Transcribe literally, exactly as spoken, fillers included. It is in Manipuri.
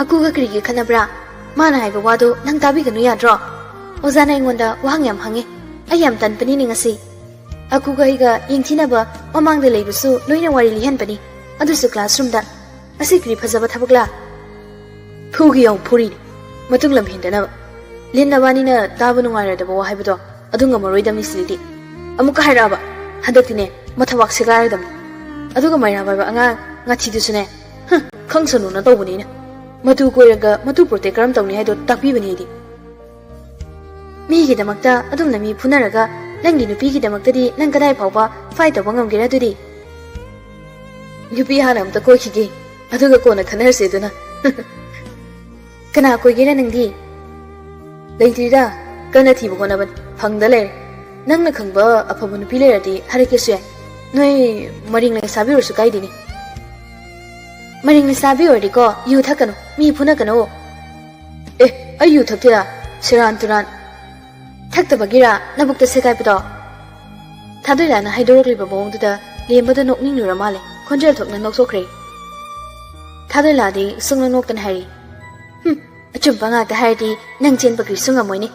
ꯑꯀꯨꯒ ꯀꯔꯤꯒꯤ ꯈꯠꯅꯕ꯭ꯔꯥ? ꯃꯥꯅ ꯍꯥꯏꯕ ꯋꯥꯗꯣ ꯅꯪ ꯇꯥꯕꯤꯒꯅꯨ ꯌꯥꯗ꯭ꯔꯣ? ꯑꯣꯖꯥꯅ ꯑꯩꯉꯣꯟꯗ ꯋꯥꯍꯪ ꯌꯥꯝ ꯍꯪꯉꯦ꯫ ꯑꯩ ꯌꯥꯝ ꯇꯟꯕꯅꯤꯅꯦ ꯉꯁꯤ꯫ ꯑꯀꯨꯒ ꯑꯩꯒ ꯌꯦꯡꯊꯤꯅꯕ ꯃꯃꯥꯡꯗ ꯂꯩꯕꯁꯨ ꯂꯣꯏꯅ ꯋꯥꯔꯤ ꯂꯤꯍꯟꯕꯅꯤ, ꯑꯗꯨꯁꯨ classroomꯗ꯫ ꯑꯁꯤ ꯀꯔꯤ ꯐꯖꯕ ꯊꯕꯛꯂꯥ? ꯐꯨꯒꯤ ꯌꯥꯎ ꯐꯨꯔꯤꯅꯤ, ꯃꯇꯨꯡ ꯂꯝ ꯍꯦꯟꯗꯅꯕ꯫ ꯂꯤꯟ ꯅꯕꯥꯅꯤꯅ ꯇꯥꯕ ꯅꯨꯡꯉꯥꯏꯔꯣꯏꯗꯕ ꯋꯥ ꯍꯥꯏꯕꯗꯣ ꯑꯗꯨ ꯉꯝꯃꯔꯣꯏꯗꯕꯅꯤ ꯁꯤꯗꯤ꯫ ꯑꯃꯨꯛꯀ ꯍꯥꯏꯔꯛꯑꯕ, ꯍꯟꯗꯛꯇꯤꯅꯦ ꯃꯊꯕꯥꯛ ꯁꯦꯒꯥꯏꯔꯗꯕꯅꯤ꯫ ꯑꯗꯨꯒ ꯃꯩꯔꯥ ꯄꯥꯏꯕ ꯑꯉꯥꯡ ꯉꯥꯊꯤꯗꯨꯁꯨꯅꯦ, ꯍꯨꯝ, ꯈꯪꯁꯅꯨꯅ ꯇꯧꯕꯅꯤꯅ꯫ ꯃꯇꯨ ꯀꯣꯏꯔꯒ ꯃꯇꯨ protect ꯀꯔꯝ ꯇꯧꯅꯤ ꯍꯥꯏꯗꯣ ꯇꯥꯛꯄꯤꯕꯅꯤ ꯑꯩꯗꯤ꯫ ꯃꯤꯒꯤꯗꯃꯛꯇ ꯑꯗꯨꯝꯅ ꯃꯤ ꯐꯨꯅꯔꯒ ꯅꯪꯒꯤ ꯅꯨꯄꯤꯒꯤꯗꯃꯛꯇꯗꯤ ꯅꯪ ꯀꯗꯥꯏ ꯐꯥꯎꯕ fight ꯇꯧꯕ ꯉꯝꯒꯦꯔꯥ ꯑꯗꯨꯗꯤ? ꯅꯨꯄꯤ ꯍꯥꯟꯅ ꯑꯝꯇ ꯀꯣꯏꯈꯤꯒꯦ, ꯑꯗꯨꯒ ꯀꯣꯟꯅ ꯈꯟꯅꯔꯁꯦ ꯑꯗꯨꯅ꯫ ꯀꯅꯥ ꯀꯣꯏꯒꯦꯔꯥ ꯅꯪꯗꯤ? ꯂꯩꯇ꯭ꯔꯤꯗ, ꯀꯟꯅ ꯊꯤꯕ ꯍꯣꯠꯅꯕꯅꯤ, ꯐꯪꯗ ꯂꯩꯔꯦ꯫ ꯅꯪꯅ ꯈꯪꯕ ꯑꯐꯕ ꯅꯨꯄꯤ ꯂꯩꯔꯗꯤ ꯍꯥꯏꯔꯛꯀꯦꯁꯨ ꯌꯥꯏ꯫ ꯅꯣꯏ ꯃꯔꯤꯡ ꯂꯩꯁꯥꯕꯤ ꯑꯣꯏꯔꯁꯨ ꯀꯥꯏꯗꯦꯅꯦ꯫ ꯃꯔꯤꯡ ꯂꯩꯁꯥꯕꯤ ꯑꯣꯏꯔꯗꯤꯀꯣ ꯌꯨ ꯊꯛꯀꯅꯨ, ꯃꯤ ꯐꯨꯅꯀꯅꯨ꯫ ꯑꯦ, ꯑꯩ ꯌꯨ ꯊꯛꯇꯦꯗ, ꯁꯦꯔꯥꯟ ꯇꯨꯔꯥꯟ꯫ ꯊꯛꯇꯕꯒꯤꯔꯥ ꯅꯕꯨꯛꯇ ꯁꯦꯒꯥꯏꯕꯗꯣ? ꯊꯥꯗꯣꯏꯂꯥꯅ ꯍꯥꯏꯗꯣꯔꯛꯂꯤꯕ ꯃꯑꯣꯡꯗꯨꯗ ꯂꯦꯝꯕꯗ ꯅꯣꯛꯅꯤꯡꯂꯨꯔ ꯃꯥꯜꯂꯦ, ꯈꯣꯟꯖꯦꯜ ꯊꯣꯛꯅ ꯅꯣꯛꯊꯣꯛꯈ꯭ꯔꯦ꯫ ꯊꯥꯗꯣꯏꯂꯥꯗꯤ ꯁꯨꯡꯅꯣꯛ ꯅꯣꯛꯇꯅ ꯍꯥꯏꯔꯤ, "ꯍꯨꯝ, ꯑꯆꯨꯝꯕ ꯉꯥꯛꯇ ꯍꯥꯏꯔꯗꯤ ꯅꯪ ꯆꯦꯟꯕ ꯀꯔꯤꯁꯨ ꯉꯝꯃꯣꯏꯅꯦ꯫